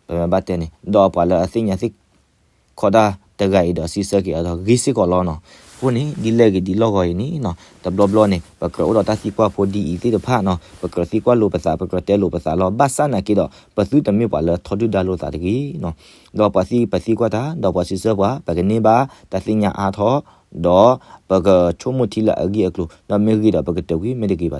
ပမ့ၢ်ဘၣ်တဲန့ၣ် ဒီးပှၤလၢအသ့ၣ်ညါသ့ၣ် ခီတၢ်တဂၤအံၤဒီးစံးဆၢက့ၤအီၤဒီးဂ့ၤစ့ၢ်ကီးလီၤနီၤ. အဃိန့ၣ် ဒ်လဲၣ်ဂ့ၤဒ်လီၢ်ဂီၤအံၤန့ၣ်နီၤ တဘျီဘျီန့ၣ် ပကြၢးအိၣ်ဒီးတၢ်သံကွၢ်ဖိဒ်အံၤသ့ၣ်တဖၣ်နီၤ ပကြၢးသံကွၢ်လိာ်ပသး ပကြၢးတဲလိာ်ပသးလီၤ. ဘၣ်ဆၣ်သနာ်က့ဒီး ပသုတမ့ၢ်ပှၤလၢထီဒုၣ်ဒါလိာ်သးတဂ့ၤနီၤ. ဒီးပှၤသံပသံကွၢ်တၢ် ဒီးပှၤစံးဆၢပှၤ ပကန့ၢ်ဘၣ်တၢ်သ့ၣ်ညါအါထီၣ် ဒီးပကဆိကမိၣ်ထံလၢအဂ့ၢ်အကျိၤ ဒီးမ့ၢ်ဂ့ၤဒီးပကတၢၢ်ကွံာ် မ့ၢ်တဂ့ၤဘၣ်ဒီး ပ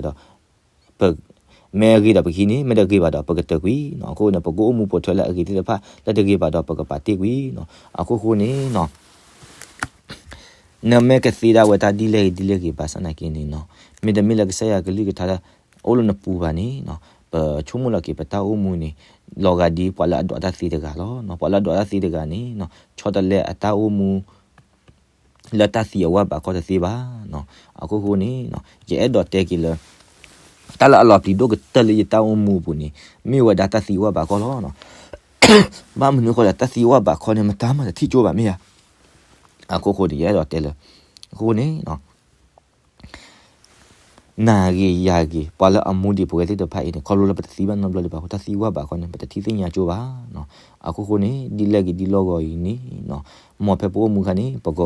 မ့ၢ်ဂ့ၤဒီးပကဟံးန့ၢ် မ့ၢ်တဂ့ၤဘၣ်ဒီးပကတၢၢ်ကွံာ်နီၤ. အဃိန့ၣ် ပကအိၣ်မူပိာ်ထွဲလၢအဂ့ၤသ့ၣ်တဖၣ် လၢတဂ့ၤဘၣ်ဒီးပကပာ်တ့ၢ်ကွံာ်နီၤ. အခိၣ်ဃိန့ၣ်နီၤ နမ့ၢ်ကသ့ဒၣ်ဝဲတၢ်ဒ်လဲၣ်ဂ့ၤဒ်လဲၣ်ဂ့ၤ ဘၣ်ဆၣ်သနာ်က့န့ၣ်နီၤ မ့တမ့ၢ်လၢကစၢ်ယွၤကလုၢ်ကထါလၢ အိၣ်လၢနပူၤဘၣ်န့ၣ်နီၤ ပဆိကမိၣ်လီၤက့ၤပတၢ်အိၣ်မူန့ၣ် လီၤဂာ်ဒ်ပှၤလၢအဒွးတၢ်သ့တဂၤလီၤနီၤ. ပှၤလၢအဒွးတၢ်သ့တဂၤန့ၣ်နီၤ ဆီတလဲအတၢ်အိၣ်မူ လၢတၢ်သံအဝၢ်ဘးခီတသ့ဘၣ်နီၤ. အခိၣ်ဃိန့ၣ်နီၤ ယအဲၣ်ဒိးတဲက့ၤလၢ တၢ်လၢအလီၤပျံၤဒိၣ်ကတၢၢ်လၢယတၢ်အိၣ်မူအပူၤန့ၣ် မ့ၢ်ဝဲဒၣ်တၢ်သံအဝၢ်ဘးခီလီၤနီၤ. ဘၣ်မနုၤအဃိလဲၣ် တၢ်သံအဝၢ်ဘးခီန့ၣ် မတၤမးတထံၣ်ကၠိဘၣ်မ့ၢ်ဧါ. အခိၣ်ဃိန့ၣ် ယအဲၣ်ဒိးတဲလၢ အဃိန့ၣ်နီၤ နၤဂ့ၤယၤဂ့ၤ ပှၤလၢအမူဒံးပဝဲသ့ၣ်တဖၣ်အံၤန့ၣ် ခီဖျိလၢပတသံဘၣ်နီတဘျီဒံးဘၣ်အဃိ တၢ်သံဝၢ်ဘးခီန့ၣ် ပတထံၣ်သ့ၣ်ညါကၠိဘၣ်နီၤ. အခိၣ်ဃိန့ၣ် ဒ်လဲၣ်ဂ့ၤဒ်လီၢ်ဂီၤအံၤန့ၣ်နီၤ မ်ဖဲပအိၣ်မူအခါန့ၣ် ပက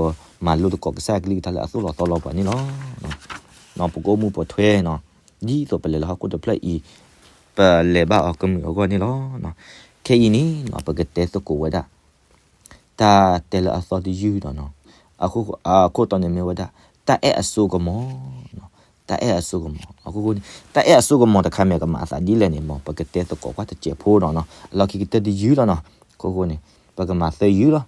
မၤလိသကိးကစၢ်အကလုၢ်ကထါလၢအသိၣ်လီၤသီလီၤပှၤန့ၣ်လီၤ. ပကအိၣ်မူပိာ်ထွဲနီၤ ဒ်သိးပလဲၤလၢဟီၣ်ခိၣ်တဖျၢၣ်အံၤ ပလဲၤဘၣ်အီၤကမုာ်အဂီၢ်န့ၣ်လီၤ. ခဲအံၤန့ၣ်နီၤ ပကတဲသကိးဝဲဒၣ် တၢ်တဲလၢအသီတယုၢ်ဒီးနီၤ အခိၣ်တီန့ၣ်မ့ၢ်ဝဲဒၣ် တၢ်အဲၣ်အစိကမီၤ, တၢ်အဲၣ်အစိကမီၤ အဃိန့ၣ် တၢ်အဲၣ်အစိကမီၤတခါမ့ၢ်ကမၤအသးဒ်လဲၣ်န့ၣ် မ်ပကတဲသကိးကွၢ်တစဲးဖိဒီးနီၤ အလီၢ်ခံကတၢၢ်တယုၢ်လီၤနီၤ. အဃိန့ၣ် ပကမၤသၢယုၢ်လီၤ.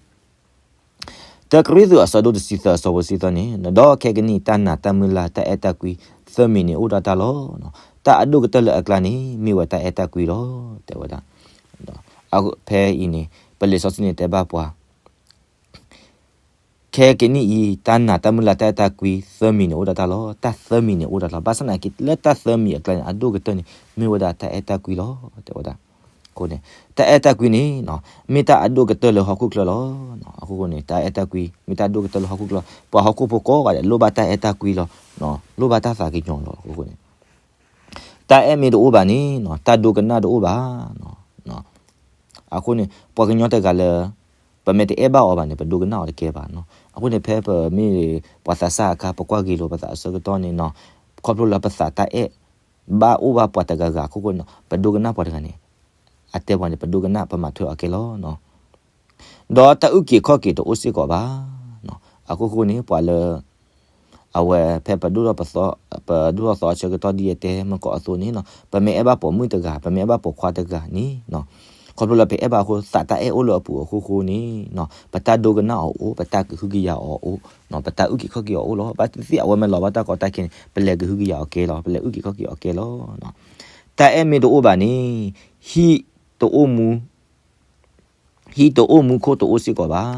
တၢကရံၣ်သူးအဆၢဒိၣ်တဆံသၢအဆၢဖိတဆံသၢန့ၣ် ဒီးခဲကနံၣ်အံၤ တၢ်နာ်တၢ်မုၢ်လၢ် တၢ်အဲၣ်တၢ်ကွံ သၢမံၤန့ၣ်အိၣ်ဒီးတၢ်လီၤ. တၢ်အဒိၣ်ကတၢၢ်လၢအကျါန့ၣ် မ့ၢ်ဝဲတၢ်အဲၣ်တၢ်ကွံလီၤ တဲဝဲဒၣ်. ဖဲအံၤန့ၣ် ပလံာ်စီဆှံန့ၣ်တဲဘၣ်ပှၤ ခဲကနံၣ်အံၤ တၢ်နာ်တၢ်မုၢ်လၢ် တၢ်အဲၣ်တၢ်ကွံ သၢမံၤန့ၣ်အိၣ်ဒီးတၢ်လီၤ. တၢ်သၢမံၤန့ၣ်အိၣ်ဒီးတၢ်လီၤ. ဘၣ်ဆၣ်သနာ်က့ လၢတၢ်သၢမံၤအကျါန့ၣ် အဒိၣ်ကတၢၢ်န့ၣ် မ့ၢ်ဝဲဒၣ်တၢ်အဲၣ်တၢ်ကွံလီၤ တဲဝဲဒၣ်. အဃိန့ၣ် တၢ်အဲၣ်တၢ်ကွံန့ၣ် မ့ၢ်တၢ်အဒိၣ်ကတၢၢ်လၢဟီၣ်ခိၣ်ချၢလီၤ. အဃိန့ၣ် တၢ်အဲၣ်တၢ်ကွံ မ့ၢ်တၢ်အဒိၣ်ကတၢၢ်လၢဟီၣ်ခိၣ်ချၢ ပှၤဟီၣ်ခိၣ်ဖိကိးဂၤဒဲး လိၣ်ဘၣ်တၢ်အဲၣ်တၢ်ကွံလီၤ. လိၣ်ဘၣ်တၢ်သးကညီၤလီၤ. အဃိန့ၣ် တၢ်အဲၣ်မ့ၢ်တအိၣ်ဘၣ်န့ၣ် တၢ်ဒိကနၣ်တအိၣ်ဘၣ်. အဃိန့ၣ် ပှၤကညီတဂၤလၢ ပမ့ၢ်တအဲၣ်ဘၣ်အီၤဘၣ်န့ၣ် ပဒိကနၣ်အီၤတကဲဘၣ်. အဃိန့ၣ် ဖဲပမ့ၢ်ပှၤသးစၢ်အခါ ပကွၢ်ဂ့ၤလိာ်ပသးအဆၢကတီၢ်န့ၣ်နီၤ ခီဖျိလၢပသးတၢ်အဲၣ် ဘၣ်အိၣ်ဘၣ်ပှၤတဂၤဂၤအခိၣ်ဃိန့ၣ် ပဒိကနၣ်ပှၤတဂၤန့ၣ် အတဲပှၤန့ၣ် ပဒိကနၣ် ပမၤထွဲအီၤကဲလီၤ. ဒီးတၢ်အုၣ်က့ၤခီၣ်က့ၤတအိၣ်စ့ၢ်ကီးဘၣ်. အခိၣ်ဃိန့ၣ် ပှၤလၢ အဝဲဖဲပဒိၣ်ထီၣ်ပသီ ပဒိၣ်ထီၣ်သီအဆၢကတီၢ်ဒ်ယတဲမုၢ်ကီးအသိးန့ၣ်နီၤ ပမ့ၢ်အဲၣ်ဘၣ်ပိာ်မုၣ်တဂၤ ပမ့ၢ်အဲၣ်ဘၣ်ပိာ်ခွါတဂၤန့ၣ်နီၤ ခီဖျိလၢပအဲၣ်ဘၣ်အဃိ သးတၢ်အဲၣ်အိၣ်လၢအပူၤအခိၣ်ဃိန့ၣ်နီၤ ပတၢ်ဒိကနၣ်အီၤအိၣ် ပတၢ်ကဟုကယာ်အီၤအိၣ်နီၤ ပတၢ်အုၣ်က့ၤခီၣ်က့ၤအီၤအိၣ်လီၤ. ဘၣ်သ့ၣ်သ့ၣ်အဝဲမ့ၢ်လီၤဘၣ်တၢ်ကီတၢ်ခဲန့ၣ် ပလဲၤကဟုကယာ်အီၤကဲလီၤ ပလဲၤအုၣ်က့ၤခီၣ်က့ၤအီၤကဲလီၤ. တၢ်အဲၣ်မ့ၢ်တအိၣ်ဘၣ်န့ၣ် ဟံၣ်တအိၣ်မူ ဟံၣ်တအိၣ်မူခိၣ်တအိၣ်စ့ၢ်ကီးဘၣ်.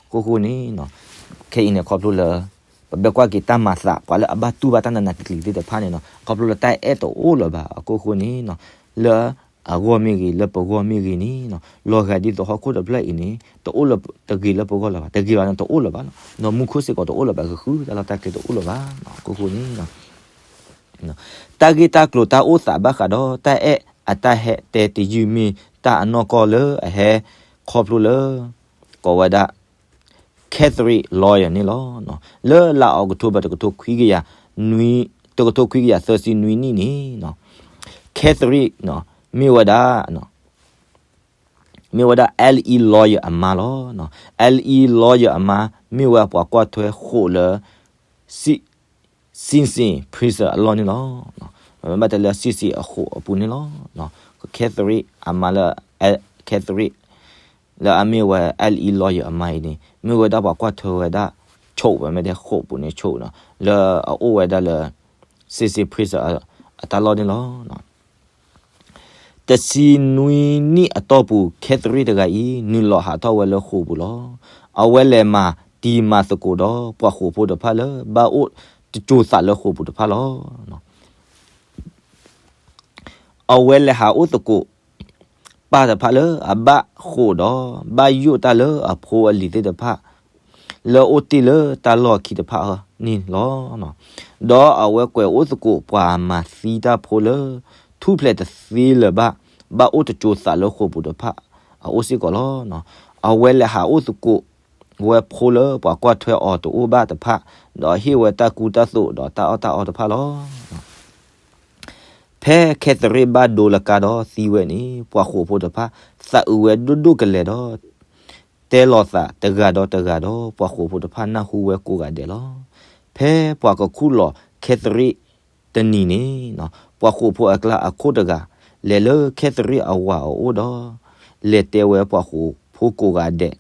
အခိၣ်ဃိန့ၣ် ခဲအံၤန့ၣ် ခီဖျိလၢ ပဘၣ်ကွၢ်က့ၤတၢ်မၤသး ပှၤလၢအဘၣ်တူၢ်ဘၣ်တၢ်နးနးကျံၤကျံၤသ့ၣ်တဖၣ်န့ၣ်နီၤ ခီဖျိလၢတၢ်အဲၣ်တအိၣ်လၢၤဘၣ် အခိၣ်ဃိန့ၣ်နီၤ လၢအဂီၢ်မ့ၢ်ဂ့ၤ လၢပဂီၢ်မ့ၢ်ဂ့ၤန့ၣ်နီၤ လီၤဂာ်ဒ်သိးဟီၣ်ခိၣ်တဖျၢၣ်အံၤန့ၣ် တအိၣ်လၢ တဂ့ၤလၢပဂီၢ်လၢၤဘၣ် တဂ့ၤဘၣ်န့ၣ် တအိၣ်လၢၤဘၣ်လီၤ. ဒီးမူခိၣ်စ့ၢ်ကီးတအိၣ်လၢၤဘၣ် ကဃုတၢ်လီၢ်တၢ်ကျဲတအိၣ်လၢၤဘၣ် အခိၣ်ဃိန့ၣ် တၢ်ဂ့ၢ်တၢ်ကျိၤတၢ်အိၣ်သးဘၣ်ဃးဒီး တၢ်အဲၣ်အတၢ်ဟဲတဲတယုၢ်မ့ၢ်တၢ်အနီၢ်ကီၢ်လၢအဟဲခီဖျိလၢ ကိးဝဲဒၣ် Catholic lawyer န့ၣ်လီၤ. လၢလါအီးကထိဘၢၣ် တကထိခွံကယၤ တကထိခွံကယၤသၢဆံနွံနံၣ်န့ၣ် Catholic မ့ၢ်ဝဲဒၣ် မ့ၢ်ဝဲဒၣ် L E lawyer အမါလီၤ. L E lawyer အမါ မ့ၢ်ဝဲပှၤကွၢ်ထွဲဃိာ်လၢ Assisi Prison အလီၢ်န့ၣ်လီၤ. ဘၣ်တဲလၢ Assisi အဃိာ်အပူၤန့ၣ်လီၤ. Catholic အမါလၢ Catholic လၢအမ့ၢ်ဝဲ L E lawyer အမါအံၤန့ၣ် မ့ၢ်ဝဲဒၣ်ပှၤကွၢ်ထွဲဝဲဒၣ် ဆိး ပမ့ၢ်တဲဃိာ်ပူၤန့ၣ်ဆိးနီၤ လၢအအိၣ်ဝဲဒၣ်လၢ Assisi Prison အတၢ်လီၢ်န့ၣ်လီၤ. တဆံနွံနံၣ်အတီၢ်ပူၤ Catholic တဂၤအံၤ နုာ်လီၤဟးထီၣ်ဝဲလၢဃိာ်ပူၤလီၤ. အဝဲလဲၤမၤတံၤမၤသကိးဒီး ပှၤဃိာ်ဖိတဖၣ်လၢ ဘၣ်အိၣ်တစိၤသးလၢဃိာ်ပူၤတဖၣ်လီၤ. အဝဲလဲၤဟးအိၣ်သကိး ပၢ်တဖၣ်လၢအဘၣ်ဃိာ်ဒီး ဘၣ်ယိၣ်တၢ်လၢအဖိအလံၤသ့ၣ်တဖၣ် လၢအအိၣ်တ့ၢ်လၢတၢ်လီၢ်ခံတဖၣ်န့ၣ်လီၤ. ဒီးအဝဲကွဲးအိၣ်သကိးပှၤမၤသံတၢ်ဖိလၢ ထူၣ်ဖျဲးတသ့လၢၤဘၣ် ဘၣ်အိၣ်တစိၤသးလၢဃိာ်ပူၤတဖၣ် အအိၣ်စ့ၢ်ကီးလီၤ. အဝဲလဲၤဟးအိၣ်သကိးဝဲဖိလၢပှၤကွၢ်ထွဲအီၤတအိၣ်ဘၣ်တဖၣ် ဒီးဟ့ၣ်ဝဲတၢ်ကူတၢ်သိးဒီးတၢ်အီၣ်တၢ်အီတဖၣ်လီၤ. ဖဲ Catholic ဘၣ်ဒိလကါဒီးသံဝဲန့ၣ် ပှၤဃိာ်ဖိတဖၣ် သးအုးဝဲဒိၣ်ဒိၣ်ကလဲာ်ဒီး တဲလီၤသးတဂၤဒီးတဂၤဒီး ပှၤဃိာ်ဖိတဖၣ်နၢ်ဟူဝဲကိးဂၤဒဲးလီၤ. ဖဲပှၤကခူၣ်လီၤ Catholic တနံၤန့ၣ် ပှၤဃိာ်ဖိအကျါအခိၣ်တဂၤ လဲၤလၢ Catholic အဝၤအအိၣ်ဒီး လဲၤတဲဝဲပှၤဃိာ်ဖိကိးဂၤဒဲး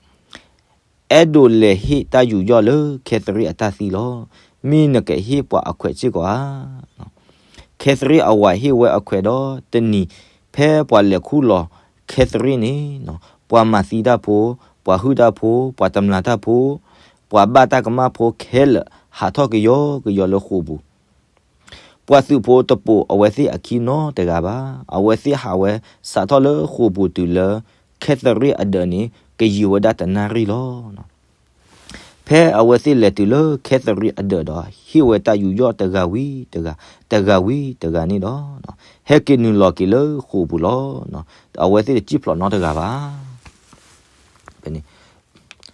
အဲၣ်ဒိးလဲၤဟ့ၣ်တၢ်ယူးယီၣ်လၢ Catholic အတၢ်သံလီၤ. မ့ၢ်နကဟ့ၣ်ပှၤအခွဲးစ့ၢ်ကီးဧါ. Catholic အဝၤဟ့ၣ်ဝဲအခွဲးဒီးတနံၤ ဖဲပှၤလဲၤခူၣ်လီၤ Catholic န့ၣ် ပှၤမၤသံတၢ်ဖိ, ပှၤဟုၣ်တၢ်ဖိ, ပှၤတမျာ်တၢ်ဖိ, ပှၤဘၣ်တၢ်ကမၣ်ဖိခဲလၢာ် ဟးထီၣ်ကယီကယီလၢဃိာ်ပူၤ ပှၤသုးဖိတပိာ်အဝဲသ့ၣ်အခံနီတဂၤဘၣ်. အဝဲသ့ၣ်ဟးဝဲစးထီၣ်လၢဃိာ်ပူၤတုၤလၢ Catholic အဒၢးန့ၣ် ကယံာ်ဝဲဒၣ်တနၣ်ရံၣ်လီၤ. ဖဲအဝဲသ့ၣ်လဲၤတုၤလၢ Catholic အဒၢးဒီး ဟ့ၣ်ဝဲတၢ်ယူးယီၣ်တဂၤဝံၤတဂၤ, တဂၤဝံၤတဂၤန့ၣ်ဒီး ဟဲက့ၤနုာ်လီၤက့ၤလၢဃိာ်ပူၤလီၤ. အဝဲသ့ၣ်တစံၣ်ဖျိးနီတဂၤဘၣ်.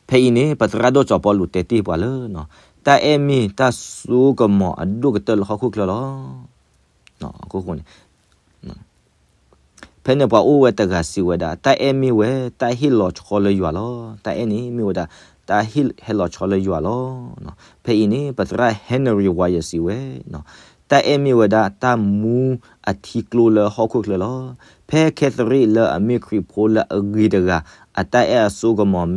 ဖဲအံၤန့ၣ် ပသရၣ်ဒိၣ်စီၤပီလူးတဲတ့ၢ်ပှၤလၢ တၢ်အဲၣ်မ့ၢ်တၢ်စိကမီၤအဒိၣ်ကတၢၢ်လၢဟီၣ်ခိၣ်ချၢလီၤ. အဃိန့ၣ် ဖဲန့ၣ်ပှၤအိၣ်ဝဲတဂၤစံးဝဲဒၣ် တၢ်အဲၣ်မ့ၢ်ဝဲတၢ်ဟ့ၣ်လီၤဆီလၢယွၤလီၤ. တၢ်အဲၣ်န့ၣ်မ့ၢ်ဝဲဒၣ် တၢ်ဟ့ၣ်ဟဲလီၤဆီလၢယွၤလီၤ. ဖဲအံၤန့ၣ် ပသရၣ် Henry Wyatt စံးဝဲ တၢ်အဲၣ်မ့ၢ်ဝဲဒၣ်တၢ်မူအထံကျိလၢဟီၣ်ခိၣ်ချၢလီၤ. ဖဲ Catholic လၢအမ့ၢ်ခရံာ်ဖိလၢအဂ့ၤတဂၤ အတၢ်အဲၣ်အစိကမီၤ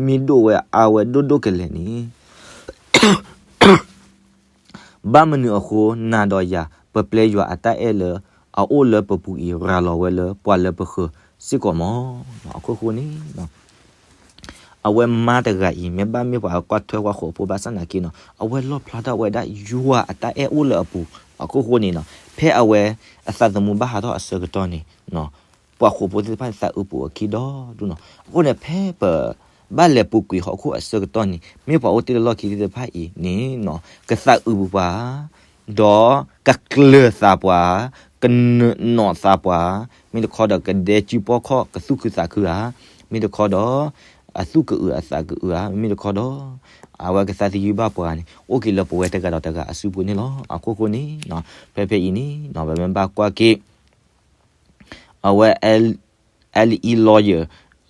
မ့ၢ်ဒိၣ်ဝဲအါဝဲဒိၣ်ဒိၣ်ကလဲာ်န့ၣ် ဘၣ်မနုၤအဃိ နၤဒီးယၤ ပပျဲယွၤအတၢ်အဲၣ်လၢအအိၣ်လၢပပူၤအံၤ ရၤလီၤဝဲလၢပှၤလၢပဃၢၤစ့ၢ်ကီးမီၤ. အခိၣ်ဃိန့ၣ် အဝဲမါတဂၤအံၤ မ့ၢ်ဘၣ်မ့ၢ်ပှၤကွၢ်ထွဲပှၤဃိာ်ဖိဘၣ်ဆၣ်နာ်က့နီၤ အဝဲလီၣ်ဖျါထီၣ်ဝဲဒၣ်ယွၤအတၢ်အဲၣ်အိၣ်လၢအပူၤ. အခိၣ်ဃိန့ၣ်နီၤ ဖဲအဝဲအသးသမူဘၣ်ဟးထီၣ်အဆၢကတီၢ်န့ၣ် ပှၤဃိာ်ဖိသ့ၣ်တဖၣ်န့ၣ် သးအုးပူၤအခံဒီဒူၣ်နီၤ. အဃိန့ၣ် ဖဲပဘၣ်လဲၤပူၤကွံာ်ဟီၣ်ခိၣ်အဆၢကတီၢ်န့ၣ် မ့ၢ်ပှၤအိၣ်တ့ၢ်လၢလီၢ်ခံသ့ၣ်တဖၣ်အံၤန့ၣ် ကသးအုးပူၤပှၤ ဒီးကကျၢၤသးပှၤ, ကနၢၤနီၣ်သးပှၤ, မ့ၢ်တခီဒီးကဒဲကုပီၢ်ခီၣ် ကသူၣ်ခုသးခုဧါ, မ့ၢ်တခီဒီး အသူၣ်ကအုးအသးကအုးဧါ, မ့ၢ်တခီဒီး အဝဲကသးသယုၢ်ဘၣ်ပှၤန့ၣ် အိၣ်က့ၤလၢပဝဲတဂၤဒီးတဂၤအစုပူၤန့ၣ်လီၤ. အခိၣ်ဃိန့ၣ်နီၤ ဖဲဖဲအံၤန့ၣ်နီၤ ပမ့ၢ်ဘၣ်ကွၢ်က့ၤ အဝဲ L, L E lawyer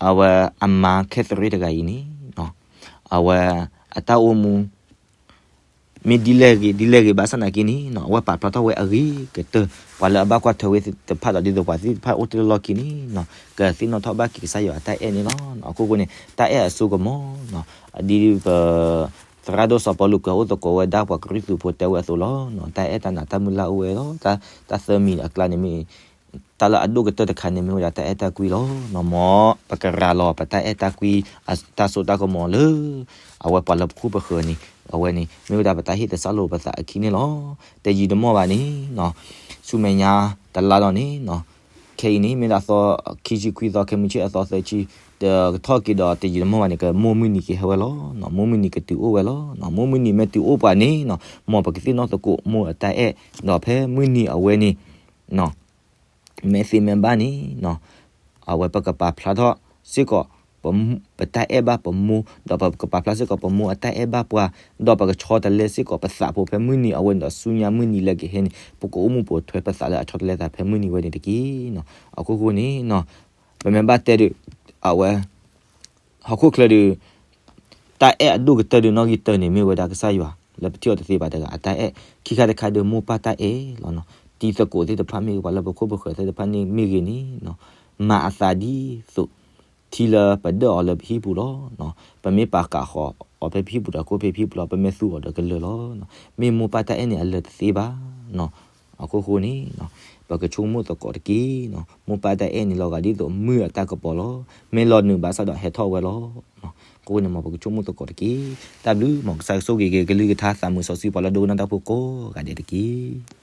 အဝဲအမါ Catherine တဂၤအံၤန့ၣ်နီၤ အဝဲအတၢ်အိၣ်မူ မ့ၢ်ဒ်လဲၣ်ဂ့ၤ ဒ်လဲၣ်ဂ့ၤ ဘၣ်ဆၣ်သနာ်က့န့ၣ်နီၤ အဝဲပာ်ဖျါထီၣ်ဝဲအဂ့ၤကတၢၢ် ပှၤလၢအဘၣ်ကွၢ်ထွဲဝဲသ့ၣ်တဖၣ်ဒီး ဒ်သိးပှၤသ့ၣ်တဖၣ်အိၣ်တ့ၢ်လီၢ်ခံန့ၣ်နီၤ ကသ့ၣ်နီၣ်ထီၣ်ဘၣ်က့ၤကစၢ်ယွၤအတၢ်အဲၣ်န့ၣ်လီၤ. အခိၣ်ဃိန့ၣ် တၢ်အဲၣ်အစိကမီၤနီၤ ဒ်ပ သရၣ်ဒိၣ်စီၤပီလူးကွဲးအိၣ်သကိးဝဲဒၣ်ပှၤကရံၣ်သူးဖိတဲဝဲအသိးလီၤ. တၢ်အဲၣ်တၢ်နးတၢ်မုၢ်လၢ်အိၣ်ဝဲလီၤ. တၢ်သၢမံၤအကျါန့ၣ်မ့ၢ် တၢ်လၢအဒိၣ်ကတၢၢ်တခါန့ၣ် မ့ၢ်ဝဲဒၣ်တၢ်အဲၣ်တၢ်ကွံလီၤ. မ်ပကရၤလီၤပတၢ်အဲၣ်တၢ်ကွံ တၢ်စိတၢ်ကမီၤလၢ အဝဲပှၤလၢပခိၣ်ပဃၢၤန့ၣ် အဝဲန့ၣ် မ့ၢ်ဝဲဒၣ်ပတၢ်ဟ့ၣ်သဆၣ်လိာ်ပသးအခံန့ၣ်လီၤ. တယံာ်တမီၢ်ဘၣ်န့ၣ်နီၤ ဆူမဲာ်ညါတလါလီၤန့ၣ်နီၤ ခဲအံၤန့ၣ် မ့ၢ်ဒၣ်သီခံဆံခွံသီ ခဲမုၢ်ဆ့ၣ်အသီသၢဆံ တကထီၣ်က့ၤဒီး တယံာ်တမီၢ်ဘၣ်န့ၣ် ကမိၢ်မုၢ်နံၤက့ၤဟဲဝဲလီၤ. မိၢ်မုၢ်နံၤကတုၤအိၣ်ဝဲလီၤ. မိၢ်မုၢ်နံၤမ့ၢ်တုၤအိၣ်ပှၤန့ၣ်နီၤ မ်ပကသ့ၣ်နီၣ်သကိးမိၢ်အတၢ်အဲၣ် ဒီးဖဲမုၢ်နံၤအဝဲန့ၣ် မ့ၢ်သ့မ့ၢ်ဘၣ်န့ၣ်နီၤ အဝဲပကပာ်ဖျါထီၣ်စ့ၢ်ကီး ပတၢ်အဲၣ်ဘၣ်ပမိၢ် ဒီးပကပာ်ဖျါစ့ၢ်ကီးပမိၢ်အတၢ်အဲၣ်ဘၣ်ပှၤ ဒီးပကဆီတလဲစ့ၢ်ကီးပသးဖိဖဲမုၢ်နံၤအဝဲန့ၣ်ဒီးဆူညါမုၢ်နံၤလၢကဟဲန့ၣ် ပကအိၣ်မူပိာ်ထွဲပသးလၢအဆီတလဲသးဖဲမုၢ်နံၤဝဲန့ၣ်တက့ၢ်နီၤ. အခိၣ်ဃိန့ၣ်နီၤ ပမ့ၢ်ဘၣ်တဲဒုး အဝဲ ဟီၣ်ခိၣ်ချၢဒုး တၢ်အဲၣ်အဒိၣ်ကတၢၢ်ဒုးနီၣ်ဂံၢ်တၢန့ၣ် မ့ၢ်ဝဲဒၣ်ကစၢ်ယွၤ လၢပထံၣ်အီၤတသ့ဘၣ်တဂၤအတၢ်အဲၣ် ခံခါတခါဒုးမိၢ်ပၢ်တၢ်အဲၣ်လီၤနီၤ. တံၤသကိးသ့ၣ်တဖၣ်မ့ၢ်ဂ့ၤ ပှၤလၢပခိၣ်ပဃၢၤသ့ၣ်တဖၣ်န့ၣ်မ့ၢ်ဂ့ၤန့ၣ်နီၤ မၤအသးဒ်သိး ထံလၢပဒၢၣ်အီၤလၢပဟံၣ်ပူၤလီၤ. ပမ့ၢ်ပာ်ကးဃီၤအီၤဖဲပဟံၣ်ပူၤဒီးကိၣ်ဖဲပဟံၣ်ပူၤလီၤ ပမ့ၢ်သူအီၤဒီးကလၢာ်လီၤ. မ့ၢ်မိၢ်ပၢ်တၢ်အဲၣ်န့ၣ်အလၢာ်တသ့ဘၣ်နီၤ. အခိၣ်ဃိန့ၣ်နီၤ ပကဆိကမိၣ်သကိးတက့ၢ်နီၤ မိၢ်ပၢ်တၢ်အဲၣ်န့ၣ်လီၤဂာ်ဒ်သိးမုၢ်အတၢ်ကပီၤလီၤ. မ့ၢ်လီၤနုာ်ဘၣ်ဆၣ်ဒီးဟဲထီၣ်ဝဲလီၤ. အဃိန့ၣ်မ်ပကဆိကမိၣ်သကိးတက့ၢ်. တၢ်ဘျုးမ်ကစၢ်ကဆိၣ်ဂ့ၤက့ၤကလုၢ်ကထါသးမုာ်စီဆှံပှၤလၢဒိကနၣ်တၢ်ဖိကိးဂၤဒဲးတက့ၢ်.